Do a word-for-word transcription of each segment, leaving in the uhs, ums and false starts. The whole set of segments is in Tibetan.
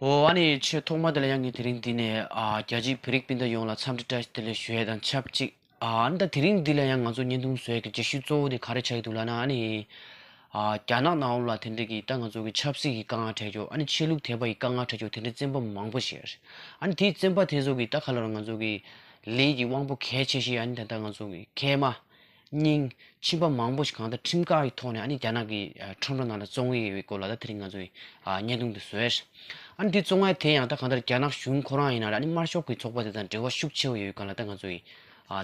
ཨོ་ཨ་ནི་ཆེས་ཐོག་མ་དེ་ལ་ཡང་ངས་དེ་རིང་འདི་ནས་ཨ་རྒྱ་ཆེའི་བོད་རིགས་སྤུན་ཟླ་ཡོངས་ལ་འཚམས་འདྲི་བཀྲ་ཤིས་བདེ་ལེགས་ཞུ་ཡས་དང་ཆབས་ཅིག་ཨ་ཨ་ནི་ད་དེ་རིང་འདི་ལ་ཡང་ང་ཚོ་བརྙན་ཐུང་བཟོ་ཡས་ཀྱི་བརྗོད་གཞི་གཙོ་བོ་དེ་ག་རེ་ཆགས་ཀྱི་འདུག་ལབ་ན། ཨ་ནི་ཨ་རྒྱ་ནག་ནང་ལོགས་ལ་དེ་འདྲ་གི་ད་ང་ཚོ་གི་ཆབ་སྲིད་ཀྱི་དཀའ་ངལ་འཕྲད་ཀྱོག་ཨ་ནི་ཆོས་ལུགས་དད་པ་ཡི་དཀའ་ངལ་འཕྲད་ཀྱོག་དེ་འདྲའི་བཙོན་པ་མང་པོ་ཞིག་ཡོད་རེད། ཨ་ནི་དེའི་བཙོན་པ་དེ་ཚོ་གི་ད་ག་ལ་ར་ང་ཚོ་གི་ལས་ཀྱི་དབང་པོ་གལ་ཆེ་ཤོས་ཨ་ནི་ད་ལྟ་ང་ཚོ་གི་མཁལ་མ། སྙིང་། མཆིན་པ་མང་པོ་ཞིག་གང་ལྟར་ཁྲིམས་ཁང་གི་ཐོག་ནས་ཨ་ནི་རྒྱ་ནག་གི་ཁྲོམ་ར་ནང་ལ་བཙོང་གི་ཡོད་པའི་སྐོར་ལ་ད་དེ་རིང་ང་ཚོས་བརྙན་ཐུང་འདི་བཟོས། ཨ་ནི་འདི་བཙོང་ཡ་དེ་ཡང་ད་གང་ལྟར་རྒྱ་ནག་གཞུང་ཁོ་རང་ཡིན་ན་ར་ཨ་ནི་དམར་ཤོག་གི་ཚོགས་པ་དེ་དང་འབྲེལ་བ་ཤུགས་ཆེ་བོ་ཡོད་སྒང་ལ་ད་ང་ཚོས་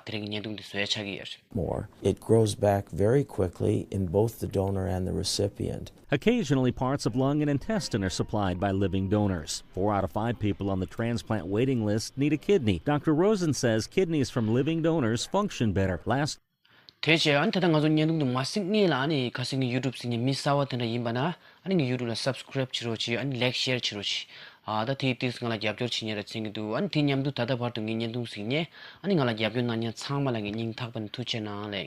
དེ་རིང་གི་བརྙན་ཐུང་འདི་བཟོས་ཆགས་ཀྱི་ཡོད། More. It grows back very quickly in both the donor and the recipient. Occasionally, parts of lung and intestine are supplied by living donors. Four out of five people on the transplant waiting list need a kidney. Doctor Rosen says kidneys from living donors function better. Last དེ་བྱས་ཨ་ནི་ད་ལྟ་ང་ཚོ་བརྙན་ཐུང་འདི་མ་གཟིགས་སྔོན་ལ་ཨ་ནི་ཁ་སང་གི་ཡུ་ཊུབ་གཟིགས་མཁན་མི་གསར་བ་དེ་འདྲ་ཡིན་པ་ན་ཨ་ནི་ངའི་ཡུ་ཊུབ་ལ་སབ་སི་ཀི་རེབ་བྱེད་རོགས་བྱེད། ཨ་ནི་ལའིཀ་ཤེར་བྱེད་རོགས་བྱེད། ཨ་ད་དེའི་ཏིག་ང་ལ་རྒྱབ་སྐྱོར་བྱེད་མཁན་རེད་བརྩི་གི་འདུག་ཨ་ནི་དེ་མཉམ་དུ་ད་ལྟ་བར་དུ་ངའི་བརྙན་ཐུང་གཟིགས་མཁན་ཨ་ནི་ང་ལ་རྒྱབ་སྐྱོར་གནང་མཁན་ཚང་མ་ལ་ངའི་སྙིང་ཐག་པ་ནས་ཐུགས་རྗེ་གནང་ལེ།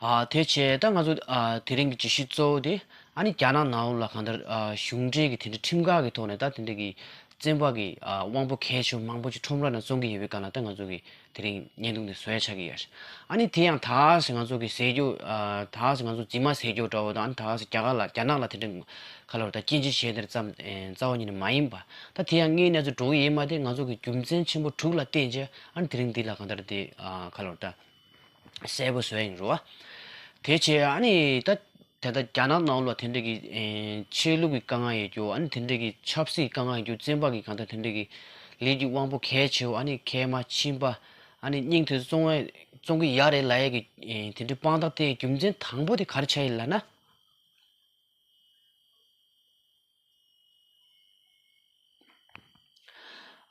ཨ་དེ་བྱས་ད་ང་ཚོ་ཨ་དེ་རིང་གི་བརྗོད་གཞི་གཙོ་བོ་དེ་ཨ་ནི་རྒྱ་ནག་ནང་ལོགས་ལ་གང་ལྟར་ཨ་གཞུང་འབྲེལ་གྱི་དེ་འདྲའི་ཁྲིམས་ཁང་གི་ཐོག་ནས་ད་དེ་འདྲ་གི་བཙོན་པ་གི་ཨ་དབང་པོ་གལ་ཆེ་བ་མང་པོ་ཅིག་ཁྲོམ་ར་ནང་བཙོང་གི་ཡོད་པའི་སྒང་ལ་ད་ང་ཚོ་གི་དེ་རིང་བརྙན་ཐུང་འདི་བཟོ་ཡ་ཆགས་ཀྱི་ཡོད། ཨ་ནི་དེ་ཡང་ད་ག་སེ་ང་ཚོ་གི་ཟས་རྒྱུ་ཨ་ད་ག་སེ་ང་ཚོ་རྫི་མ་ཟས་རྒྱུ་འདྲ་བོ་དང་ཨ་ནི་ད་ག་སེ་རྒྱ་གར་ལ་རྒྱ་ནག་ལ་དེ་འདྲ་ག་ལ་བར་ད་སྐྱེལ་འདྲེན་བྱས་དེར་ཙམ་ཨེ་རྩ་བ་ཉིད་ནས་མ་ཡིན་པ། ད་དེ་ཡང་དངོས་གནས་ཚུལ་འགྲོ་གི་ཡོད་མ་རེད། ང་ཚོ་གི་རྒྱུ་མཚན་ཆེན་པོ་དྲུག་ལ་བརྟེན་བྱས་ཨ་ནི་དེ་རིང་འདི་ལ་གང་ལྟར་དེ་ཨ་ག་ལ་བར་ད། གསལ་པོ་བཟོས་ཡིན་རུ་བ། དེ་བྱས་ཨ་ནི་ད་དེ་ལྟ་རྒྱ་ནག་ནང་ལ་དེ་འདྲ་གི་ཨེ་ཆོས་ལུགས་ཀྱི་དཀའ་ངལ་ཡོད་རྒྱུ་ཨ་ནི་དེ་འདྲ་གི་ཆབ་སྲིད་ཀྱི་དཀའ་ངལ་ཡོད་རྒྱུ་བཙོན་པ་གི་གང་ལྟར་དེ་འདྲ་གི་ལས་ཀྱི་དབང་པོ་གལ་ཆེ་བོ་ཨ་ནི་མཁལ་མ་མཆིན་པ་ཨ་ནི་སྙིང་དེ་བཙོང་བའི་བཙོང་གི་ཡ་རེད་ལབ་ཡས་ཀྱི་ཨེ་དེ་འདྲའི་དཔང་རྟགས་དེ་རྒྱུ་མཚན་དང་པོ་དེ་ག་རེ་ཆགས་ཡིན་ལབ་ན།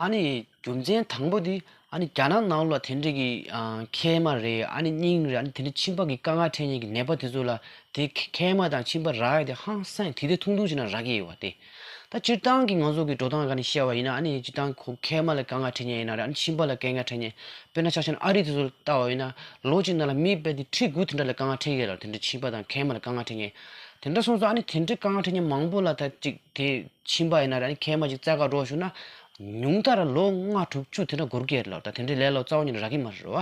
ཨ་ནི་རྒྱུ་མཚན་དང་པོ་དེ་ཨ་ནི་རྒྱ་ནག་ནང་ལ་དེ་འདྲ་གི་ཨ་མཁལ་མ་རེད། ཨ་ནི་སྙིང་རེད། ཨ་ནི་དེ་འདྲ་མཆིན་པ་གི་དཀའ་ངལ་འཕྲད་མཁན་གྱི་ནད་པ་དེ་ཚོ་ལ་དེ་མཁལ་མ་དང་མཆིན་པ་རག་ཡ་དེ་ཧང་སང་དེ་དེ་ཐུང་ཐུང་ཅིག་ན་རག་གི་ཡོད་པ་དེ། ད་སྤྱིར་བཏང་གི་ང་ཚོ་གི་འགྲོ་སྟངས་སྒང་ནས་བཤད་པ་ཡིན་ན་ཨ་ནི་སྤྱིར་བཏང་ཁོ་མཁལ་མ་ལ་དཀའ་ངལ་འཕྲད་མཁན་ཡིན་ན་རེད། ཨ་ནི་མཆིན་པ་ལ་དཀའ་ངལ་འཕྲད་མཁན་དཔེར་ན་ཆ་བཞག་ན་ཨ་རི་དེ་ཚོ་ལ་བལྟ་བ་ཡིན་ན་ལོ་གཅིག་ནང་ལ་མི་དཔེ་དེ་ཁྲི་དགུ་དེ་འདྲ་ལ་དཀའ་ངལ་འཕྲད་ཀྱི་ཡོད་ལ་དེ་འདྲ་མཆིན་པ་དང་མཁལ་མ་ལ་དཀའ་ངལ་འཕྲད་མཁན་དེ་འདྲ་སོང་ཙང་ཨ་ནི་དེ་འདྲའི་དཀའ་ངལ་འཕྲད་མཁན་མང་པོ་ལ་ད་ཅིག་དེ། ཕྱིན་པ་ཡིན་ན་ར་ནི་མཁལ་མ་ཅིག་བཙལ་ག་འགྲོ་ཞུ་ན། ཉུང་མཐའ་ར་ལོ་ལྔ་དྲུག་ཅུ་དེ་འདྲ་འགོར་གྱི་རེད་ལབ། ད་དེ་འདྲའི་ལས་སླ་པོ་རྩ་བ་ཉིད་ནས་རག་གི་མ་རེད་བ།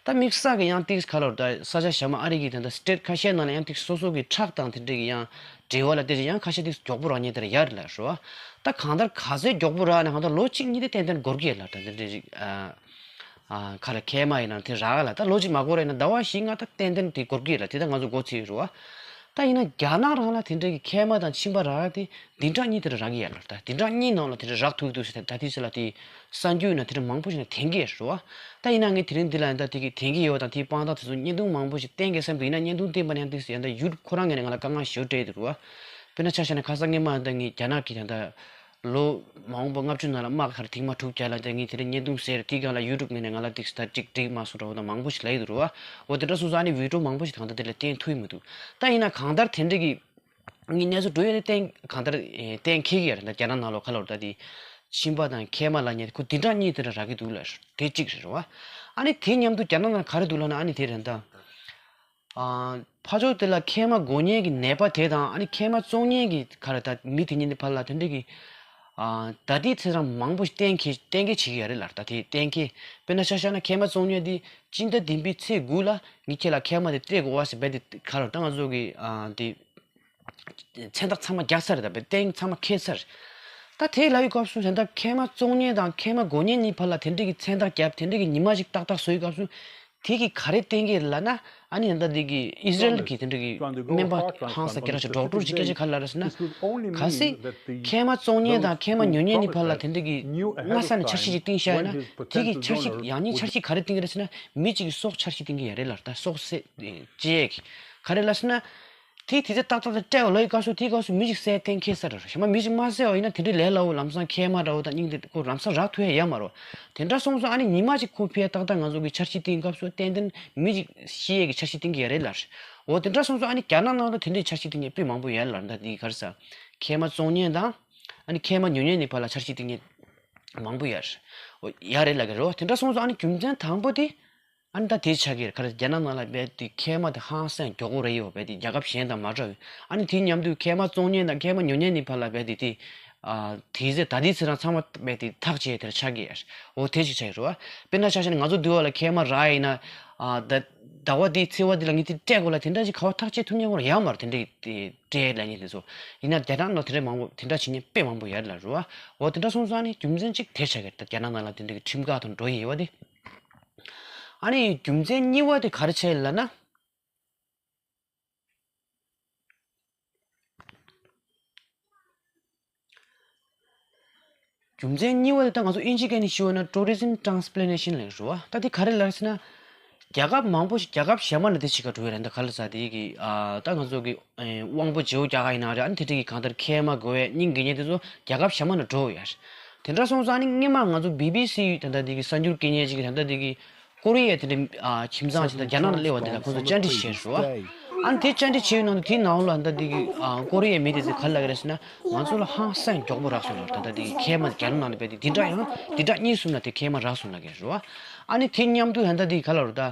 ད་དམིགས་བསལ་གྱི་ཡང་ཏིག་ག་ལབ་ད་ས་ཆ་གཞན་མ་ཨ་རི་གི་དེ་འདྲ་སི་ཊེ་ཊི་ཁ་ཤས་ནང་ལ་ཡང་ཏིག་སོ་སོ་གི་ཁྲག་དང་དེ་འདྲའི་གི་ཡང་འབྲེལ་བ་ལ་བལྟས་ཙང་ཡང་ཁ་ཤས་ཏིག་མགྱོགས་པོ་རག་མཁན་དེ་འདྲ་ཡོད་རེད་ལབ་རེད་བ། ད་གང་ལྟར་ག་ཚོད་མགྱོགས་པོ་རག་ན་གང་ལྟར་ལོ་གཅིག་གཉིས་དེ་ཏན་ཏན་འགོར་གྱི་རེད་ལབ། ད་དེ་འདྲའི་རིགས་ཨ། ཨ་ཁ་ལ་མཁལ་མ་ཡིན་ན་དེ་རག་ལ་ད་ལོ་གཅིག་མ་འགོར་ཡིན་ན་ཟླ་བ་བཞི་ལྔ་ད་ཏན་ཏན་དེ་འགོར་གྱི་རེད། དེ་ད་ང་ཚོ་མགོ་ཚོས་རེད་བ། ད་ཡིན་ན་རྒྱ་ནག་རང་ལ་དེ་འདྲའི་གི་མཁལ་མ་དང་མཆིན་པ་རག་དེ་བདུན་ཕྲག་གཉིས་དེར་རག་གི་ཡོད་ལ་ད་བདུན་ཕྲག་གཉིས་ནང་ལ་དེ་འདྲ་རག་ཐུབ་ཀྱི་འདུག་ཟེར་ད་དེ་ཚོ་ལ་དེ་གསར་འགྱུར་ཡིན་ན་དེ་འདྲ་མང་པོ་ཞིག་ན་དེང་གི་རེད་བ། ད་ཡིན་ན་ངས་དེ་རིང་འདི་ལ་ཡིན་ད་དེ་གི་དེང་གི་ཡོད་དང་དེའི་དཔང་རྟགས་དེ་ཚོ་བརྙན་ཐུང་མང་པོ་ཞིག་བསྟན་དགོས་བསམ་གི་ཡིན་ན་བརྙན་ཐུང་བསྟན་པ་ནས་དེ་ཚོ་ཡིན་ད་ཡུ་ཊུབ་ཁོ་རང་ངོས་ནས་ང་ལ་དཀའ་ངལ་ཞེ་པོ་སྤྲད་འདུག་རེད་བ། དཔེར་ན་ཆ་བཞག་ན་ཁ་སང་ངས་མ་ཡིན་ད་ངས་རྒྱ་ནག་གི་ད་ད། ལོ་མ་འོངས་པ་ལྔ་བཅུ་ནང་ལ་དམག་ག་རེ་ཐེངས་མ་དྲུག་བརྒྱབ་ལ་དེ་ངས་དེ་རིང་བརྙན་ཐུང་ཟེར་དེའི་སྒང་ལ་ཡུ་ཊུབ་ངོས་ནས་ང་ལ་ཏིག་སི་ད་ཅིག་འགྲིག་མ་སོང་འདྲ་བོ་དང་མང་པོ་ཞིག་ལབ་ཡོད་འདུག་རེད་བ། འོ་དེ་འདྲ་སོང་ཙང་ཨ་ནི་བི་ཌིའོ་མང་པོ་ཞིག་ད་ལྟ་དེ་ལ་བསྟན་ཐུབ་ཀྱི་མི་འདུག་ད་ཡིན་ན་གང་ལྟར་དེ་འདྲ་གི་ངས་གནས་ཚུལ་འགྲོ་ཡོད་ན་བསྟན་གང་ལྟར་ཨེ་གཏན་འཁེལ་གྱི་ཡོད་རེད། ད་རྒྱ་ནག་ནང་ལོགས་ཁ་ལོར་ད་དེ་མཆིན་པ་དང་མཁལ་མ་ལབ་མཁན་ཁོ་བདུན་ཕྲག་གཉིས་དེ་འདྲ་རག་གི་འདུག་ལབ་དེ་གཅིག་རེད་བ། ཨ་ནི་དེ་མཉམ་དུ་རྒྱ་ནག་ནང་ག་རེ་འདུག་ལབ་ན་ཨ་ནི་དེ་རེད་ད། ཨ། ཕར་ཕྱོགས་དེ་ལ་མཁལ་མ་དགོས་མཁན་གྱི་ནད་པ་དེ་དང་ཨ་ནི་མཁལ་མ་བཙོང་མཁན་གྱི་ག་རེ་ད་མི་དེ་གཉིས་ནི་ཕར་ལ་དེ་འདྲ་གི་ཨ། ད་ལྟའི་ཚེ་རང་མང་པོ་ཞིག་གཏན་འཁེལ་གཏན་འཁེལ་བྱེད་ཀྱི་ཡོད་རེད་ལབ། ད་དེ་གཏན་འཁེལ་དཔེར་ན་ཆ་བཞག་ན་མཁལ་མ་བཙོང་མཁན་དེ་སྤྱི་ཟླ་བདུན་པའི་ཚེས་དགུ་ལ་ངས་ཁྱེད་ལ་མཁལ་མ་དེ་སྤྲད་དགོས་བ་ཟེར་བས་དེ་ག་རེ་ད་ང་ཚོ་གི་ཨ། དེ་མཚན་རྟགས་ཚང་མ་རྒྱག་ཚར་རེད། ད་བས་གཏན་ཚང་མ་འཁེལ་ཚར། ད་དེ་ལབ་ཡོད་སྐབས་སུ་ད་ལྟ་མཁལ་མ་བཙོང་མཁན་དང་མཁལ་མ་དགོས་མཁན་གཉིས་བར་ལ་དེ་འདྲ་གི་མཚན་རྟགས་བརྒྱབ་དེ་འདྲ་གི་ཉི་མ་ཞིག་ཏག་ཏག་བཟོ་ཡོད་སྐབས་སུ། དེ་གི་ག་རེ་བསྟན་གྱི་རེད་ལབ་ན་ཨ་ནི་ད་ལྟ་དེ་གི་ཨི་ཟི་རལ་གྱི་དེ་འདྲ་གི་སྨན་པ་ཧང་སང་སྐད་གྲགས་ཆེ་ཌོག་ཊར་ཅིག་སྐད་ཆ་ག་རེ་ལབ་རེད་ཟེར་ན། གལ་སྲིད་མཁལ་མ་བཙོང་མཁན་དང་མཁལ་མ་ཉོ་མཁན་གཉིས་བར་ལ་དེ་འདྲ་གི་སྔ་ས་ནས་འཆར་གཞི་ཅིག་བཏིང་བཞག་ཡོད་ན་དེ་གི་འཆར་གཞི་ཡང་སྙིང་འཆར་གཞི་ག་རེ་བཏིང་གི་རེད་ཟེར་ན་མི་གཅིག་གི་སྲོག་འཆར་གཞི་བཏིང་གི་ཡོད་རེད་ལབ། ད་སྲོག་བསད་བཅད་ཡས་ཀྱི་ག་རེ་ལབ་ཟེར་ན། དེ་དེ་ཚེ་ཏག་ཏག་ཏག་སྤྲད་པ་ལོ་ཡི་སྐབས་སུ་དེའི་སྐབས་སུ་མི་ཞིག་བསད་གཏན་འཁེལ་ས་རེད། ཞག་མ་མི་ཞིག་མ་བསད་པ་ཡིན་ན་དེ་འདྲའི་ལས་སླ་བོ་ལམ་སང་མཁལ་མ་འདྲ་བོ་དང་སྙིང་དེ་ཁོ་ལམ་སང་རག་ཐུབ་ཡ་ཡོད་མ་རེད། དེ་འདྲ་སོང་ཙང་ཨ་ནི་ཉི་མ་ཞིག་ཁོ་ཕི་ཡ་ཏག་ཏག་ང་ཚོ་གི་འཆར་གཞི་བཏིང་སྐབས་སུ་ཏན་ཏན་མི་ཞིག་ཤི་ཡས་ཀྱི་འཆར་གཞི་བཏིང་གི་ཡོད་རེད་ལབ། འོ་དེ་འདྲ་སོང་ཙང་ཨ་ནི་རྒྱ་ནག་ནང་དུ་དེ་འདྲའི་འཆར་གཞི་བཏིང་མཁན་དཔེ་མང་པོ་ཡོད་རེད་ལབ། ད་དེ་ག་རེ་ཟ། མཁལ་མ་བཙོང་མཁན་དང་ཨ་ནི་མཁལ་མ་ཉོ་མཁན་གཉིས་བར་ལ་འཆར་གཞི་བཏིང་མཁན་མང་པོ་ཡོད་རེད། འོ་ཡོད་རེད་ལབ་ཀྱི་རེད། འོ་དེ་འདྲ་སོང་ཙང་ཨ་ནི་རྒྱུ་མཚན་དང་པོ་དེ། ཨ་ནི་ད་དེ་ཆགས་ཀྱི་རེད། ག་རེ་རྒྱ་ནག་ནང་ལ་རྦད་དེ་མཁལ་མ་དེ་ཧང་སང་མགྱོགས་པོ་རེད་ཡོད། རྦད་དེ་རྒྱལ་ཁབ་གཞན་དང་མ་འདྲ་བའི་ཨ་ནི་དེ་མཉམ་དུ་མཁལ་མ་བཙོང་མཁན་དང་མཁལ་མ་ཉོ་མཁན་གཉིས་བར་ལ་རྦད་དེ་དེ་ ཨ་དེའི་ཚེ་ད་ལྟའི་ཚེ་རང་ཚང་མ་སྦས་དེ་ཐག་བཅད་དེར་ཆགས་ཀྱི་ཡ། འོ་དེ་ཅིག་ཆགས་ཀྱི་རེད་བ། དཔེར་ན་ཆ་བཞག་ན་ང་ཚོ་འདི་བ་ལ་མཁལ་མ་རག་ཡིན་ན། ཨ་ད་ཟླ་བ་འདིའི་ཚེས་པ་འདི་ལ་ངས་དེ་སྤྲད་དགོས་ལ་དེ་འདྲ་ཞིག་ག་བ་ཐག་བཅད་ཐུབ་མཁན་ཁོ་རང་ཡོད་མ་རེད། དེ་འདྲ་ཡི་དེ་སྤྲད་ལ་ངས་དེ་ཚོ་ཡིན་ན་དེ་དག་ནང་དེ་འདྲ་མང་པོ་དེ་འདྲ་བྱེད་མཁན་དཔེ་མང་པོ་ཡོད་རེད་ལ་རེད་བ། འོ་དེ་འདྲ་སོང་ཙང་ནི་རྒྱུ་མཚན་གཅིག་དེ་ཆགས་ཀྱི་རེད། ད་རྒྱ་ནག་ནང་ལ་དེ་འདྲ་གི་ཁྲིམས་ཁང་དང་འགྲོ་ཡི་ཡོད་བ་དེ། ཨ་ནི་རྒྱུ་མཚན་གཉིས་པ་དེ་ག་རེ་ཆགས་ཡོད་ལབ་ན། རྒྱུ་མཚན་གཉིས་པ་དེ་ད་ང་ཚོ་ཨིན་ཇི་སྐད་ནས་ཞུས་པ་ན་tourism transplantation ལབ་རེད་བ། ད་དེ་ག་རེ་ལབ་ཟེར་ན། རྒྱལ་ཁབ་མང་པོ་ཞིག་རྒྱལ་ཁབ་གཞན་པ་ནས་དེ་ཕྱི་ཁར་འགྲོ་ཡ་རེད། ད་ག་ལ་ཟ་དེ་གི་ཨ་ད་ང་ཚོ་གི་ཨེ་དབང་པོ་བརྗེ་པོ་རྒྱག་ག་ཡིན་ན་རེད། ཨ་ནི་དེ་འདྲ་གི་གང་ལྟར་མཁལ་མ་དགོས་ཡ་སྙིང་གི་ཉེན་དེ་ཚོ་རྒྱལ་ཁབ་གཞན་པ་ནས་འགྲོ་ཡ་རེད། དེ་འདྲ་སོང་ཙང་ཨ་ནི་སྔོན་མ་ང་ཚོ་བི་བི་སི་ད་ལྟ་དེ་གི་གསར་འགྱུར་སྐད་སྙན་ཅིག་གི་ད་ལྟ་དེ་གི་ཀོ་རི་ཡའི་དེ་འདྲའི་ཨ་ཁྱིམ་ཚང་ཞིག་དང་རྒྱ་ནག་ལ་སླེབས་པ་དེ་ལ་ཁོང་ཚོ་བཅར་འདྲི་བྱས་རེད་བ། ཨ་ནི་དེ་བཅར་འདྲི་བྱས་ཡོད་ནང་དུ་དེའི་ནང་ལོགས་ལ་ད་ལྟ་དེ་གི་ཨ་ཀོ་རི་ཡའི་མི་དེ་ཚོས་ག་རེ་ལབ་ཀྱི་རེད་ཟེར་ན། ང་ཚོ་ལ་ཧང་སང་མགྱོགས་པོ་རག་སོང་ལབ། ད་ལྟ་དེ་གི་མཁལ་མ་རྒྱ་ནག་ནང་ལ་བས་དེ་དེ་འདྲ་ཡང་དེ་འདྲ་གཉིས་གསུམ་ལ་དེ་མཁལ་མ་རག་སོང་ལབ་ཀྱི་རེད་བ། ཨ་ནི་དེ་མཉམ་དུ་ད་ལྟ་དེ་ག་ལབ་རེད་ད།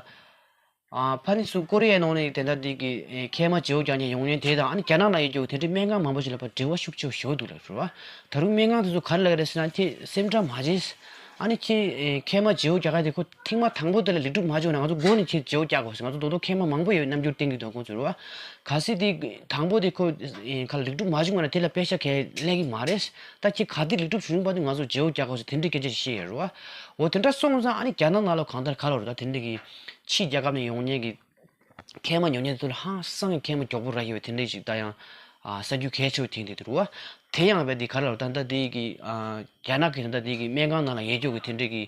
ཨ་ཕ་ནི་སུ་ཀོ་རི་ཡའི་ནང་ནས་དེ་འདྲ་དེ་གི་ཨེ་མཁལ་མ་བརྗེ་པོ་རྒྱག་མཁན་ཡོང་མཁན་དེ་དང་། ཨ་ནི་རྒྱ་ནག་ནང་ཡོད་རྒྱུ་དེ་འདྲའི་སྨན་ཁང་མང་པོ་ཞིག་ལ་ཕར་འབྲེལ་བ་ཤུགས་ཆེ་བོ་ཞེ་པོ་འདུག་ལབ་རེད་བ། ད་རུང་སྨན་ཁང་དེ་ཚོ་ག་རེ་ལབ་ཀྱི་རེད་ཟེར་ན། ཁྱེད་སེམས་ཁྲལ་མ་བྱེད། ཨ་ནི་ཁྱེད་ཨེ་མཁལ་མ་བརྗེ་པོ་རྒྱག་ག་དེ་ཁོ་ཐེངས་མ་དང་པོ་དེ་ལ་ལེགས་གྲུབ་མ་བྱུང་ན་ང་ཚོ་མགོ་ནས་ཁྱེད་བརྗེ་པོ་རྒྱག་དགོས་ཟེར། ང་ཚོ་རྡོག་རྡོག་མཁལ་མ་མང་པོ་ཡོད་རྣམ་འགྱུར་བསྟན་གྱི་འདུག་ཁོང་ཚོས་རེད་བ། གལ་སྲིད་དེ་དང་པོ་དེ་ཁོ་ཨེ་ཁ་ལ་ལེགས་གྲུབ་མ་བྱུང་བ་ན་དེ་ལ་པེ་ཤ་གས་སླེབས་ཀྱི་མ་རེད། ད་ཁྱེད་ག་དུས་ལེགས་གྲུབ་བྱུང་བ་དུས་ང་ཚོ་བརྗེ་པོ་རྒྱག་དགོས་ཟེར་དེ་འདྲའི་སྐད་ཆ་ཞིག་བཤད་ཡོད་རེད་བ། འོ་དེ་འདྲ་སོང་ཙང་ཨ་ནི་རྒྱ་ནག་ནང་ལ་གང་ལྟར་ག་ལབ་རེད་ད། དེ་འདྲ་གི་ཕྱི་རྒྱལ་ཁབ་ནས་ཡོང་མཁན་གྱི་མཁལ་མ་ཉོ་མཁན་དེ་ཚོ་ལ་ཧང་སང་གི་མཁལ་མ་མགྱོགས་པོ་རག་ཡོད་པའི་དེ་འདྲ་ཞིག་ད་ཡང་ཨ་གསར་འགྱུར་གལ་ཆེ་བོ་ཐེངས་དེ་འདུག་རེད་བ། དེ་ཡང་བས་དེ་ག་ལབ་རེད་ད། ད་དེ་གི་ཨ་རྒྱ་ནག་གི་ད་ལྟ་དེ་གི་སྨན་ཁང་ནང་ལ་ཡོད་རྒྱུ་གི་དེ་འདྲ་གི་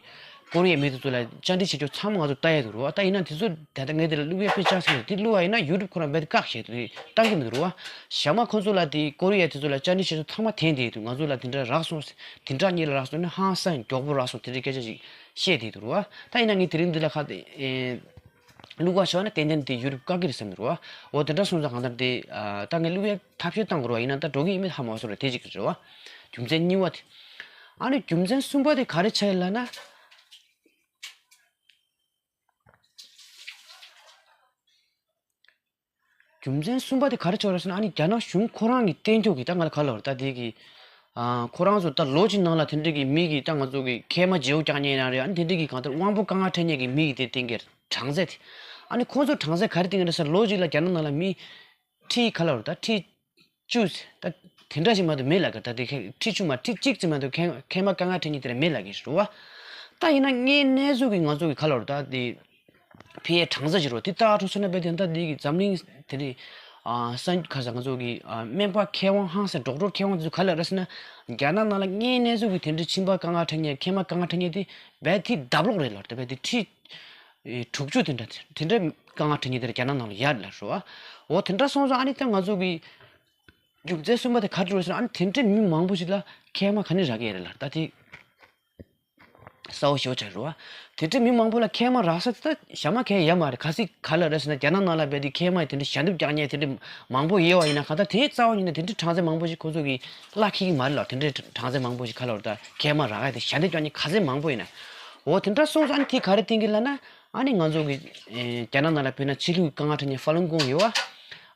ཀོ་རི་ཡའི་མི་དེ་ཚོ་ལ་བཅར་འདྲི་བྱེད་རྒྱུ་ཚང་མ་ང་ཚོ་ལྟ་ཡས་འདུག་རེད་བ། ད་ཡིན་ན་དེ་ཚོ་ད་ལྟ་ངས་དེ་ལ་བླུག་ཡས་དཔེ་ཆགས་སོང་། དེ་བླུག་པ་ཡིན་ན་ཡུ་ཊུབ་ཁོ་རང་རྦད་དེ་བཀག་བྱས་དེ་བཏང་གི་མི་འདུག་རེད་བ། ཞྭ་དམར་ཁོ་ཚོ་ལ་དེ་ཀོ་རི་ཡ་དེ་ཚོ་ལ་བཅར་འདྲི་བྱེད་རྒྱུ་ཚང་མ་དེ་འདྲ་འདུག་ང་ཚོ་ལ་དེ་འདྲ་རག་སོང་། དེ་འདྲ་གཉིས་ལ་རག་སོང་ནི་ཧང་སང་མགྱོགས་པོ་རག་སོང་། དེ་འདྲའི་སྐད་ཆ་ཞིག་བཤད་བསྡད་འདུག་རེད་བ། ད་ཡིན་ན་ངས་དེ་རིང་འདི་ལ་ཁ་དེ་ཨེ་བླུག་པ་བྱས་ན་ཏན་ཏན་དེ་ཡུ་ཊུབ་བཀག་གི་རེད་བསམ་གྱི་རེད་བ། འོ་དེ་འདྲ་སོང་ཙང་གང་ལྟར་དེ་ཨ་ད་ངས་བླུག་ཡས་ཐབས་ཤེས་བཏང་དགོས་རེད་བ། ཡིན་ན་ད་འགྲོ་གི་ཡིན་མིན་ཧ་མ་གོ་སོང་རེད། དེ་གཅིག་རེད་བ། རྒྱུ་མཚན་གཉིས་པ་དེ། ཨ་ནི་རྒྱུ་མཚན་གསུམ་པ་དེ་ག་རེ་ཆགས་ཡོད་ལབ་ན། རྒྱུ་མཚན་གསུམ་པ་དེ་ག་རེ་ཆགས་རེད་ཟེར་ན། ཨ་ནི་རྒྱ་ནག་གཞུང་ཁོ་རང་གི་བསྟན་ཕྱོགས་ཀྱི་ད་ང་ལ་ག་ལབ་རེད་ད། དེ་གི་ཨ་ཁོ་རང་ཚོ་ད་ལོ་གཅིག་ནང་ལ་དེ་འདྲ་གི་མི་གི་ད་ང་ཚོ་གི་མཁལ་མ་བརྗེ་པོ་རྒྱག་མཁན་ཡིན་ན་རེད། ཨ་ནི་དེ་འདྲ་གི་གང་ལྟར་དབང་པོ་དཀའ་ངལ་འཕྲད་མཁན་གི་མི་གི་དེ་བསྟན་གྱི་གྲངས་ཚད་དེ། ཨ་ནི་ཁོ་ཚོ་གྲངས་ཚད་ག་རེ་བསྟན་གྱི་རེད་ཟེར་ན། ལོ་གཅིག་ལ་རྒྱ་ནག་ནང་ལ་མི་ཁྲི་ག་ལབ་རེད་ད། ཁྲི་བཅུ་ད་དེ་འདྲ་ཞིག་མ་གཏོགས་མེད་ལབ་ཀྱི། ད་དེ་ཁྲི་བཅུ་མ་ཁྲི་གཅིག་ཙམ་མ་གཏོགས་མཁལ་མཁལ་མ་དཀའ་ངལ་འཕྲད་མཁན་དེ་འདྲ་མེད་ལབ་ཀྱི་རེད་བ། ད་ཡིན་ན་དངོས་གནས་ཚུལ་གྱི་ང་ཚོ་གི་ག་ལབ་རེད་ད། དེ་ཕལ་ཆེར་གྲངས་ཚད་ཅིག་རེད་བ། དེ་ལྟ་འགྲོ་སོང་ན་བས་དེ་ད་དེ་གི་འཛམ་གླིང་དེ་འདྲའི་ཨ་ས་ག་ས་ང་ཚོ་གི་ཨ་སྨན་པ་མཁས་དབང་ཧང་སང་ཌོག་ཊར་མཁས་དབང་དེ་ཚོ་ག་ལབ་རེད་ཟེར་ན། རྒྱ་ནག་ནང་ལ་དངོས་གནས་ཚུལ་གྱི་དེ་འདྲའི་མཆིན་པ་དཀའ་ངལ་འཕྲད་མཁན་མཁལ་མ་དཀའ་ངལ་འཕྲད་མཁན་དེ་བས་དེ་ལྡབ་ལོག་རེད་ལབ། དེ་བས་དེ་ཁྲི་ཨེ་དྲུག་ཅུ་དེ་འདྲ་དེ་འདྲ་དཀའ་ངལ་འཕྲད་མཁན་དེ་རྒྱ་ནག་ནང་ལ་ཡོད་ལབ་རེད་བ། འོ་དེ་འདྲ་སོང་ཙང་ཨ་ནི་ད་ང་ཚོ་གི་རྒྱུ་མཚན་གསུམ་པ་དེ་ག་རེ་རེད་ཟེར་ན། ཨ་ནི་དེ་འདྲའི་མི་མང་པོ་ཞིག་ལ་མཁལ་མ་ག་ནས་རག་གི་ཡོད་རེད་ལབ། ད་དེ་གསལ་པོ་ཞེ་པོ་ཆགས་རེད་བ། དེ་འདྲའི་མི་མང་པོ་ལ་མཁལ་མ་རག་ས་དེ་ད་ཞྭ་དམར་གང་ཡང་ཡོད་མ་རེད། གལ་སྲིད་ག་ལབ་རེད་ཟེར་ན། རྒྱ་ནག་ནང་ལ་བས་དེ་མཁལ་མ་དེ་འདྲའི་ཞལ་འདེབས་རྒྱག་མཁན་དེ་འདྲའི་མང་པོ་ཡོད་པ་ཡིན་ན། གང་ལྟར་དེའི་རྩ་བ་ཉིད་ནས་དེ་འདྲའི་གྲངས་ཚད་མང་པོ་ཞིག་ཁོ་ཚོ་གི་གླ་འཁེལ་གྱི་མ་རེད་ལབ། དེ་འདྲའི་གྲངས་ཚད་མང་པོ་ཞིག་ག་ལབ་རེད་ད། མཁལ་མ་རག་ཡ་དེ་ཞལ་འདེབས་རྒྱག་མཁན་ག་ཚད་མང་པོ་ཡིན་ན། འོ་དེ་འདྲ་སོང་ཙང་ཨ་ནི་དེ་ག་རེ་བསྟན་གྱི་ལབ་ན། ཨ་ནི་ང་ཚོ་གི་ཨེ་རྒྱ་ནག་ནང་ལ་དཔེར་ན་ཕྱི་ལུགས་ཀྱི་དཀའ་ངལ་འཕྲད་མཁན་ཧྥ་ལུན་ཀུང་ཡོད་བ།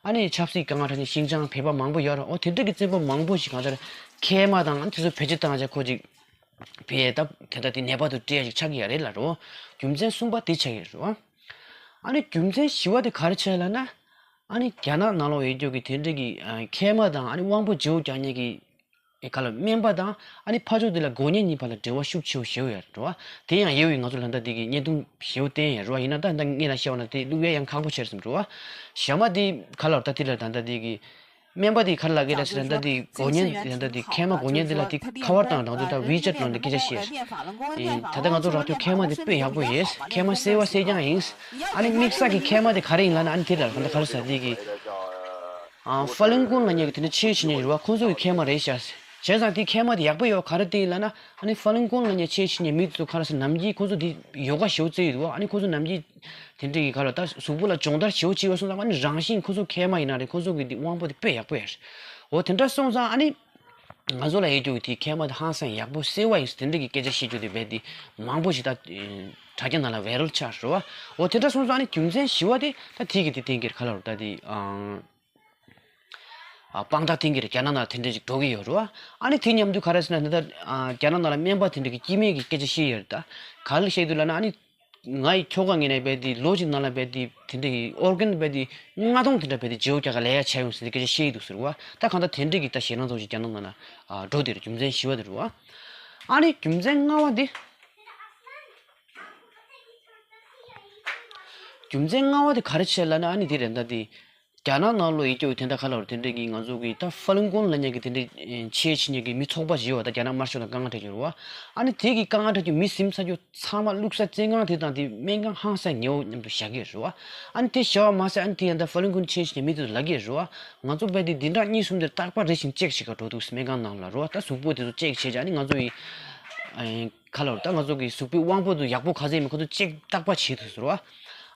ཨ་ནི་ཆབ་སྲིད་དཀའ་ངལ་འཕྲད་མཁན་ཤིན་ཅང་བོད་པ་མང་པོ་ཡོད་རེད། འོ་དེ་འདྲ་གི་བཙན་པོ་མང་པོ་ཞིག་གང་ལྟར་མཁལ་མ་དང་ཨ་ནི་དེ་ཚོ་བེད་སྤྱོད་བཏང་བྱས་ཁོ་ཅིག་བས་ད་དེ་ལྟ་དེ་ནད་པ་དང་འཕྲད་ཡ་ཞིག་ཆགས་ཀྱི་ཡོད་རེད་ལབ་རེད། འོ་རྒྱུ་མཚན་གསུམ་པ་དེ་ཆགས་ཀྱི་རེད་བ། ཨ་ནི་རྒྱུ་མཚན་བཞི་པ་དེ་ག་རེ་ཆགས་ལབ་ན། ཨ་ནི་རྒྱ་ནག་ནང་ལོགས་ཡོད་རྒྱུ་གི་དེ་འདྲ་གི་ཨ་མཁལ་མ་དང་ཨ་ནི་དབང་པོ་བརྗེ་པོ་རྒྱག་མཁན་གྱི་ཨེ་ག་ལ་སྨན་པ་དང་ཨ་ནི་ཕར་ཕྱོགས་དེ་ལ་མགོ་ཉན་གཉིས་བར་ལ་འབྲེལ་བ་ཤུགས་ཆེ་བོ་ཞེ་པོ་ཡོད་རེད་བ། དེ་ཡང་ཡོད་པའི་ང་ཚོ་ལ་ད་དེ་གི་བརྙན་ཐུང་ཞེ་པོ་བསྟན་ཡོད་རེད་བ། ཡིན་ན་ད་ད་ངས་ལ་བཤད་པ་ན་དེ་བླུག་ཡ་ཡང་ཁག་པོ་ཆེ་རེད་བསམ་རེད་བ། ཞྭ་དམར་དེ་ག་ལ་ད་དེ་ལ་ད་ད་དེ་གི་སྨན་པ་དེ་ག་ལ་གི་རེད་ཟེར་ན། ད་དེ་མགོ་ཉན་དེ་ད་དེ་མཁལ་མ་མགོ་ཉན་དེ་ལ་དེ་ཁ་པར་དང་རང་ཚོ་ད་ཝི་ཅེཊ་ནང་དུ་སྐད་ཆ་བཤད། ཨེ་ད་ལྟ་ང་ཚོ་རག་རྒྱུ་མཁལ་མ་དེ་དཔེ་ཡག་པོ་ཡོད། མཁལ་མ་གསལ་བ་གསལ་རྐྱང་ཡིན། ཨ་ནི་དམིགས་བསལ་གྱི་མཁལ་མ་དེ་ག་རེ་ཡིན་ལབ་ན། ཨ་ནི་དེ་ལ་ག་ད་ག་རེ་ཟེར་དེ་གི་ཨ་ཧྥ་ལིན་ཀུན་ལབ་མཁན་གྱི་དེ་འདྲ་ཆེད་བྱེད་མཁན་ཡོད་རེད་བ། ཁོང་ཚོ་གི་མཁལ་མ་རེད་ཤག། བྱས་ཙང་དེ་མཁལ་མ་དེ་ཡག་པོ་ཡོད་ག་རེ་བསྟན་ཡིན་ལབ་ན། ཨ་ནི་ཧྥ་ལིན་ཀུན་ལབ་མཁན་ཆེད་བྱེད་མཁན་མི་དེ་ཚོ་ག་རེ་ཟེར། ནམ་རྒྱུན་ཁོང་ཚོ་དེ་ཡོ་ག་ཞེ་པོ་རྩེ་ཡོད་རེད་བ། ཨ་ནི་ཁོང་ཚོ་ནམ་རྒྱུན་དེ་འདྲ་གི་ག་ལ་ད་གཟུགས་པོ་ལ་སྦྱོང་བརྡར་ཞེ་པོ་བྱེད་པ་སོང་ཙང་། ཨ་ནི་རང་བཞིན་ཁོང་ཚོ་མཁལ་མ་ཡིན་ན་རེད། ཁོང་ཚོ་གི་དེ་དབང་པོ་དེ་དཔེ་ཡག་པོ་ཡོད་རེད། འོ་དེ་འདྲ་སོང་ཙང་ཨ་ནི་ང་ཚོ་ལ་ཡོད་རྒྱུ་གི་དེ་མཁལ་མ་དེ་ཧང་སང་ཡག་པོ་གསལ་བ་ཡིན་ཟེར་དེ་འདྲ་གི་སྐད་ཆ་བཤད་རྒྱུ་དེ་བས་དེ་མང་པོ་ཞིག་ད་དྲ་རྒྱ་ནང་ལ་བའི་རལ་ཆགས་རེད་བ། འོ་དེ་འདྲ་སོང་ཙང་ཨ་ནི་རྒྱུ་མཚན་བཞི་པ་དེ་ད་དེ་གི་དེ་བསྟན་གྱི་རེད། ག་ལ་རེད་ད་དེ་ཨང་། ཨ་དཔང་རྟགས་བསྟན་གྱི་རེད། རྒྱ་ནག་ནང་དེ་འདྲ་ཅིག་འགྲོ་གི་ཡོད་རེད་བ། ཨ་ནི་དེ་མཉམ་དུ་ག་རེ་ཟེར་ན་ད་ལྟ་ཨ་རྒྱ་ནག་ནང་ལ་སྨན་པ་དེ་འདྲ་གི་སྐྱེ་དམན་གྱི་སྐད་ཆ་བཤད་ཡོད་རེད། ད་ག་ལ་བཤད་འདུག་ལབ་ན། ཨ་ནི་ང་ཡི་ཁྱོ་ག་ངེད་ནས་རྦད་དེ་ལོ་གཅིག་ནང་ལ་རྦད་དེ་དེ་འདྲ་གི་ཨོར་གན་རྦད་དེ་ལྔ་སྟོང་དེ་འདྲ་རྦད་དེ་བརྗེ་པོ་རྒྱག་ག་ལས་ཡ་ཆ་ཡོང་ཟེར་ཏེ་སྐད་ཆ་བཤད་ཡི་འདུག་ཟེར་བ། ད་གང་ལྟར་དེ་འདྲ་གི་ད་ཞེད་སྣང་ཚོགས་ཅིག་རྒྱ་ནག་ནང་ལ་ཨ་འགྲོ་དེ་རེད། རྒྱུ་མཚན་བཞི་པ་དེ་རེད་བ། ཨ་ནི་རྒྱུ་མཚན་ལྔ་པ་དེ། རྒྱུ་མཚན་ལྔ་པ་དེ་ག་རེ་བྱས་ལབ་ན། ཨ་ནི་དེ་རེད། ད་དེ་རྒྱ་ནག་ནང་ལོགས་ཡི་སྐྱོ་བའི་དེ་འདྲ་ག་ལ་བར་དེ་འདྲ་གི་ང་ཚོ་གི་ད་ཧྥ་ལུན་ཀོན་ལབ་མཁན་གི་དེ་འདྲ་ཆེད་བྱེད་མཁན་གི་མི་ཚོགས་པ་ཞིག་ཡོད་པ། ད་རྒྱ་ནག་དམར་ཤོག་དང་དཀའ་ངལ་འཕྲད་ཀྱི་ཡོད་རེད་བ། ཨ་ནི་དེ་གི་དཀའ་ངལ་འཕྲད་ཀྱི་མི་ཟིན་ཚར་རྒྱུ་ཚང་མ་བླུགས་ས་བཙོན་ཁང་དེ་དང་དེ་སྨན་ཁང་ཧང་སང་ཉེ་བོ་མཉམ་དུ་བཞག་གི་རེད་བ། ཨ་ནི་དེ་བཞག་པ་མ་ཟད། ཨ་ནི་དེ་ཡང་ད་ཧྥ་ལུན་ཀོན་ཆེད་བྱེད་མཁན་མི་དེ་ཚོ་ལབ་ཀྱི་རེད་བ། ང་ཚོ་རྦད་དེ་འདི་འདྲ་གཉིས་གསུམ་དེར་རྟག་པར་རེ་བཞིན་ཅེག་བྱེད་ག་འགྲོ་འདུག་སྨན་ཁང་ནང་ལ་རེད་བ། ད་གཟུགས་པོ་དེ་ཚོ་ཅེག་བྱས་བྱས། ཨ་ནི་ང་ཚོ་ཡི་ཨ་ཁ་ལོར་ད་ང་ཚོ་གི་གཟུགས་པོའི་དབང་པོ་དུ་ཡག་པོ་ག་ཚད་མེད་ཁོ་ཚོ་ཅེག་རྟག་པ་བྱེད་ཐུབ་ཟེར་བ།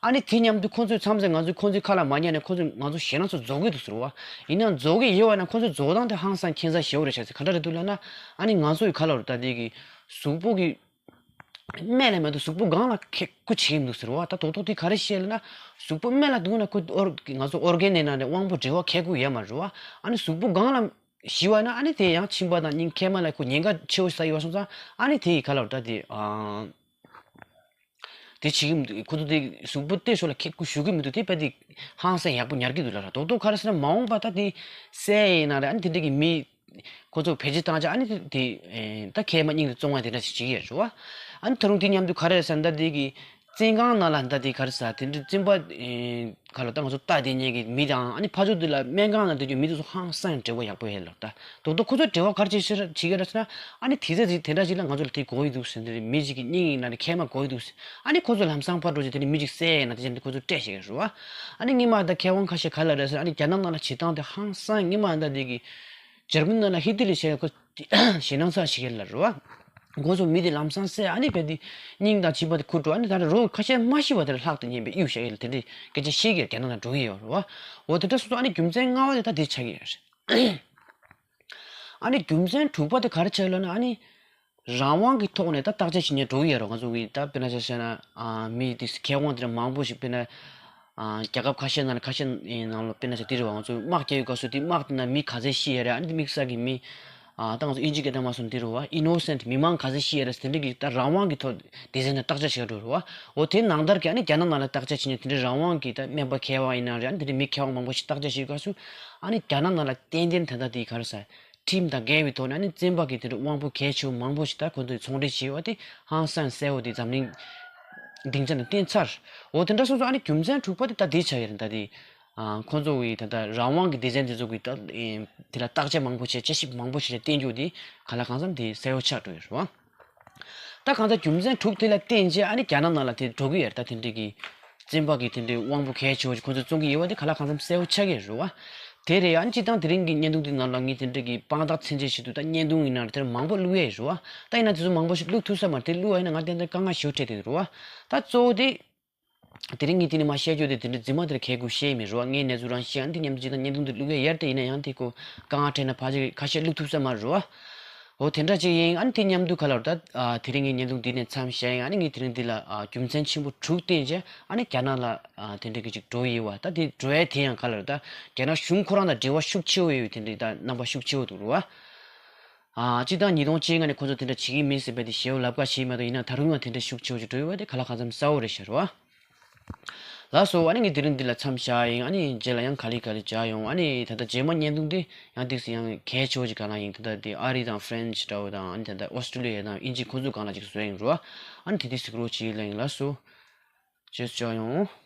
ཨ་ནི་དེ་མཉམ་དུ་ཁོ་ཚོས་མཚམས་སེ་ང་ཚོས་ཁོ་ཚོའི་ཁ་ལ་མ་ཉན་ནས་ཁོ་ཚོས་ང་ཚོ་ཞེད་སྣང་ཚོ་རྫོགས་ཀྱི་འདུག་ཟེར་བ། ཡིན་ནའང་རྫོགས་ཀྱི་ཡོད་པ་ན་ཁོ་ཚོའི་རྫོགས་སྟངས་དེ་ཧང་སང་ཁྱད་མཚར་ཞེ་པོ་རེད་ཤག་ཟེར། ག་འདྲ་རེད་འདུག་ལབ་ན། ཨ་ནི་ང་ཚོ་ཡི་ཁ་ལོར་ད་དེ་གི་གཟུགས་པོ་གི་སྨད་ལ་མ་གཏོགས་གཟུགས་པོ་སྒང་ལ་ཁེ་ཁུ་བྱེད་ཀྱི་འདུག་ཟེར་བ། ད་རྡོག་རྡོག་དེ་ག་རེ་བཤད་ལབ་ན། གཟུགས་པོ་སྨད་ལ་འདུག་ན་ཁོ་ཨོར་ང་ཚོ་ཨོར་གན་ནས་ན་ནས་དབང་པོ་འབྲེལ་བ་ཁེ་ཁུ་ཡོད་མ་རེད་བ། ཨ་ནི་གཟུགས་པོ་སྒང་ལ་ཤི་བ་ན། ཨ་ནི་དེ་ཡང་མཆིན་པ་དང་སྙིང་མཁལ་མ་ལ་ཁོ་ཉེན་ཁ་ཆེ་བོ་ས་ཡོད་སོང་ཙང་། ཨ་ནི་དེ་ཡི་ཁ་ལ་ད་དེ་ཨ་དེ་བྱེད་ཀྱི་མི་འདུག་ཁོ་ཚོ་དེ་གཟུགས་པོ་དེ་ཤོ་ལ་ཁེ་ཁུ་ཞུ་གི་མི་འདུག་དེ་བས་དེ་ཧང་སང་ཡག་པོ་ཉར་གྱི་འདུག་ལ། ར་རྡོག་རྡོག་ག་རེ་ཟེར་ན། མ་འོངས་པ་ད་དེ་སེ་ཡིན་ན་རེད། ཨ་ནི་དེ་འདྲ་གི་མི་ཁོ་ཚོ་བེད་སྤྱོད་བཏང་བྱས། ཨ་ནི་དེ་ད་མཁལ་མ་སྙིང་དེ་བཙོང་བ་དེ་འདྲ་ཞིག་བྱེད་ཀྱི་ཡོད་རེད་བ། ཨ་ནི་ད་རུང་དེ་མཉམ་དུ་ག་རེ་རེད་ཟེར་ན། ད་དེ་གི་བཙོན་ཁང་ནང་ལ་ད་དེ་ག་རེ་ཟེར། དེ་འདྲ་བཙོན་པ་ཨེ་ག་ལ་ད་ང་ཚོ་ལྟ་བསྡད་མཁན་གྱི་མི་དང་། ཨ་ནི་ཕར་ཕྱོགས་དེ་ལ་སྨན་ཁང་ནང་སྡོད་རྒྱུ་མི་དེ་ཚོ་ཧང་སང་འབྲེལ་བ་ཡག་པོ་ཡོད་ལ། ད་རྡོག་རྡོག་ཁོ་ཚོ་འབྲེལ་བ་ག་རེ་བྱེད་ཤེས་བྱེད་ཀྱི་རེད་ཟེར་ན། ཨ་ནི་དེ་ཚོ་དེ་དེ་འདྲ་ཞིག་ལ་ང་ཚོ་ལ་དེ་དགོས་ཡི་འདུག་ཟེར། དེ་མི་ཞིག་གི་སྙིང་ཡིན་ན་རེད། མཁལ་མ་དགོས་ཡི་འདུག་ཟེར། ཨ་ནི་ཁོ་ཚོ་ལམ་སང་ཕར་འགྲོ་རྗེས་དེ་ནི་མི་ཞིག་བསད་ཡིན་ན་དེ་བྱས་ནས་ཁོ་ཚོ་སྤྲད་བཞག་གི་རེད་བ། ཨ་ནི་སྔོན་མ་ད་མཁས་དབང་ཁ་ཤས་ག་ལ་རེད་ཟེར། ཨ་ནི་རྒྱ་ནག་ནང་ལ་བྱེད་སྟངས་དེ་ཧང་སང་། སྔོན་མ་ད་དེ་གི་འཇར་པན་ནང་ལ་ཧི་ཏི་ལི་བྱས་ཁོ་ཞེད་སྣང་ཚ་ཞིག་ཡོད་ལ་རེད་བ། ཁོ་ཚོ་མི་དེ་ལམ་སང་བསད། ཨ་ནི་བས་དེ་སྙིང་དང་མཆིན་པ་དེ་ཁུར་འགྲོ། ཨ་ནི་ད་ལྟ་རོ་ཁ་ཤས་མ་ཤི་བ་དེ་ལ་ལྷག་ཏུ་ཉེན་པའི་གཡུག་བཞག་ཡོད་ལ། དེ་འདྲའི་སྐད་ཆ་བཤད་ཀྱི་རྒྱ་ནག་ནང་འགྲོ་གི་ཡོད་རེད་བ། འོ་དེ་འདྲ་སོ་སོ། ཨ་ནི་རྒྱུ་མཚན་ལྔ་པ་དེ་ད་དེ་ཆགས་ཀྱི་ཡོད་རེད། ཨ་ནི་རྒྱུ་མཚན་དྲུག་པ་དེ་ག་རེ་ཆགས་ཡོད་ལབ་ན། ཨ་ནི་རང་དབང་གི་ཐོག་ནས་ད་བརྟག་དཔྱད་བྱེད་མཁན་འགྲོ་གི་ཡོད་རེད། ང་ཚོ་གི་ད་དཔེར་ན་ཆ་བཞག་ན་ཨ་མི་དེ་མཁས་དབང་དེ་འདྲ་མང་པོ་ཞིག་དཔེར་ན་ཨ་རྒྱལ་ཁབ་ཁ་ཤས་ནང་ལ་ཁ་ཤས་ནང་ལ་དཔེར་ན་ཆ་དེ་རེད་བ། ང་ཚོ་དམག་རྒྱག་ཡོད་སྐབས་སུ་དེ་དམག་དེ་ནང་མི་ག་ཚད་ཤི་ཡོད་རེད། ཨ་ནི་དེ་དམིགས་བསལ་གྱི་མི་ཨ་ད་ང་ཚོ་དབྱིན་ཇི་སྐད་དང་མ་སོང་དེ་རེད་བ། ཨི་ནོ་སེན་ཊི་མི་མང་ག་ཚད་ཤི་ཡོད་རེད་ཟེར། དེ་འདྲ་གི་ད་རང་དབང་གི་ཐོག་སྡེ་ཚན་ནས་བརྟག་དཔྱད་བྱེད་ཀྱི་འགྲོ་རེད་བ། འོ་དེ་ནང་ལྟར་གྱི་ཨ་ནི་རྒྱ་ནག་ནང་ལ་བརྟག་དཔྱད་བྱེད་མཁན་དེ་འདྲའི་རང་དབང་གི་ད་སྨན་པ་མཁས་དབང་ཡིན་ན་རེད། ཨ་ནི་དེ་འདྲའི་མི་མཁས་དབང་མང་པོ་ཞིག་བརྟག་དཔྱད་བྱེད་སྐབས་སུ། ཨ་ནི་རྒྱ་ནག་ནང་ལ་ཏན་ཏན་ད་ལྟ་དེ་ག་རེ་ཟེར། ཁྲིམས་དང་འགལ་བའི་ཐོག་ནས་ཨ་ནི་བཙོན་པ་གི་དེ་འདྲའི་དབང་པོ་གལ་ཆེ་བོ་མང་པོ་ཞིག་ད་ཁོ་ཚོས་ཚོང་འབྲེལ་བྱས་པ་དེ་ཧང་སང་གསལ་བོ་དེ་འཛམ་གླིང་སྡིངས་ཆ་ནས་བསྟན་ཚར། འོ་དེ་འདྲ་སོང་ཙང་ཨ་ནི་རྒྱུ་མཚན་དྲུག་པ་དེ་ད་དེ་ཆགས་ཡོད་རེད། ད་དེ་ཨ་ཁོ་ཚོ་གི་ད་ལྟ་རང་དབང་གི་སྡེ་ཚན་དེ་ཚོ་གི་ད་དེ་ལ་བརྟག་དཔྱད་མང་པོ་བྱས། དཔྱད་ཞིབ་མང་པོ་ཞིག་ལ་བརྟེན་རྒྱུ་དེ་ག་ལ་གང་འཚམ་དེ་གསལ་བོ་ཆགས་འགྲོ་ཡོད་རེད་བ། ད་གང་ལྟར་རྒྱུ་མཚན་དྲུག་དེ་ལ་བརྟེན་བྱས་ཨ་ནི་རྒྱ་ནག་ནང་ལ་དེ་འགྲོ་གི་ཡོད་རེད། ད་དེ་འདྲའི་གི་བཙོན་པ་གི་དེ་འདྲའི་དབང་པོ་གལ་ཆེ་བོ་ཞིག་ཁོ་ཚོས་བཙོང་གི་ཡོད་པ་དེ་ག་ལ་གང་འཚམ་གསལ་བོ་ཆགས་ཀྱི་རེད་བ། དེ་རེད། ཨ་ནི་སྤྱིར་བཏང་དེ་རིང་གི་བརྙན་ཐུང་དེ་ནང་ལ་ངས་དེ་འདྲའི་གི་དཔང་རྟགས་མཚོན་བྱེད་ཞིག་ཏུ་ད་བརྙན་ཐུང་ཡིན་ན་རེད། དེར་མང་པོ་བླུགས་ཡས་རེད་བ། ད་ཡིན་ན་དེ་ཚོ་མང་པོ་ཞིག་བླུགས་ཐུབ་ས་མ་རེད། དེ་བླུགས་པ་ཡིན་ན་ང་ཏན་ཏན་དཀའ་ངལ་ཞེ་པོ་འཕྲད་བསྡད་ཡོད་རེད་བ། ད་གཙོ་བོ་དེ། དེ་རིང་ངས་དེ་ནས་མར་བཤད་རྒྱུ་དེ་དེ་འདྲའི་རྫུན་མ་དེར་གལ་དགོས་བཤད་མེད་རེད་བ། ངའི་གནས་ཚུལ་རང་བཤད། ཨ་ནི་དེ་མཉམ་དུ་ཅིག་ད་བརྙན་ཐུང་དེ་བླུག་ཡ་ཡར་དེ་ཡིན་ན་ཡང་དེ་ཁོ་དཀའ་ངལ་འཕྲད་ན་ཕལ་ཆེར་ཁ་ཤས་བླུག་ཐུབ་ས་མ་རེད་བ། འོ་དེ་འདྲ་ཅིག་ཡིན། ཨ་ནི་དེ་མཉམ་དུ་ག་ལ་རེད་ད། ཨ་དེ་རིང་ངའི་བརྙན་ཐུང་འདི་ནས་མཚམས་བཞག་ཡིན། ཨ་ནི་ངས་དེ་རིང་འདི་ལ་ཨ་རྒྱུ་མཚན་ཆེན་པོ་དྲུག་བསྟན་བྱས། ཨ་ནི་རྒྱ་ནག་ལ་ཨ་དེ་འདྲ་གི་ཅིག་འགྲོ་ཡི་བ། ད་དེ་འགྲོ་ཡ་དེ་ཡང་ག་ལ་རེད་ད། རྒྱ་ནག་གཞུང་ཁོ་རང་དང་འབྲེལ་བ་ཤུགས་ཆེ་བོ་ཡོད་པའི་དེ་འདྲའི་ད་རྣམ་པ་ཤུགས་ཆེ་བོ་འདུག་རེད་བ། ཨ་སྤྱིར་བཏང་ཉིས་སྟོང་བཅོ་ལྔ་ནས་ཁོ་ཚོ་དེ་འདྲ་བྱེད་ཀྱི་མིན་ཟེར་བས་དེ་ཞེ་པོ་ལབ་ཁ་ཞིག་མ་གཏོགས། ཡིན་ན་ད་རུང་ཡང་དེ་འདྲ་ཤུགས་ཆེ་བོ་ཞིག་འགྲོ་ཡོད་པ་དེ་ག་ལ་གང་འཚམ་གསལ་བོ་རེད་ཤག་རེད་བ། ལགས་སོ། ཨ་ནི་ངས་དེ་རིང་འདི་ལ་མཚམས་བཞག་ཡིན། ཨ་ནི་རྗེས་ལ་ཡང་ག་ལེ་ག་ལེ་བྱ་ཡོང་། ཨ་ནི་ད་ལྟ་རྗེས་མ་བརྙན་ཐུང་འདི་ཡང་ཏོག་ཙམ་ཡང་གལ་ཆེ་བོ་ཅིག་སྒང་ལ་ཡིན། ད་ལྟ་འདི་ཨ་རི་དང་ཧྥ་རན་ཆི་འདྲ་བོ་དང་། ཨ་ནི་ད་ལྟ་ཨོ་སི་ཀྲི་ལི་ཡ་དང་དབྱིན་ཇི་ཁོ་ཚོ་སྒང་ལ་ཅིག་བཟོས་ཡིན་རོ། ཨ་ནི་དེ་དུས་གཟིགས་རོགས་བྱེད་ལབ་ཡིན། ལགས་སོ། རྗེས་སུ་མཇལ་ཡོང་།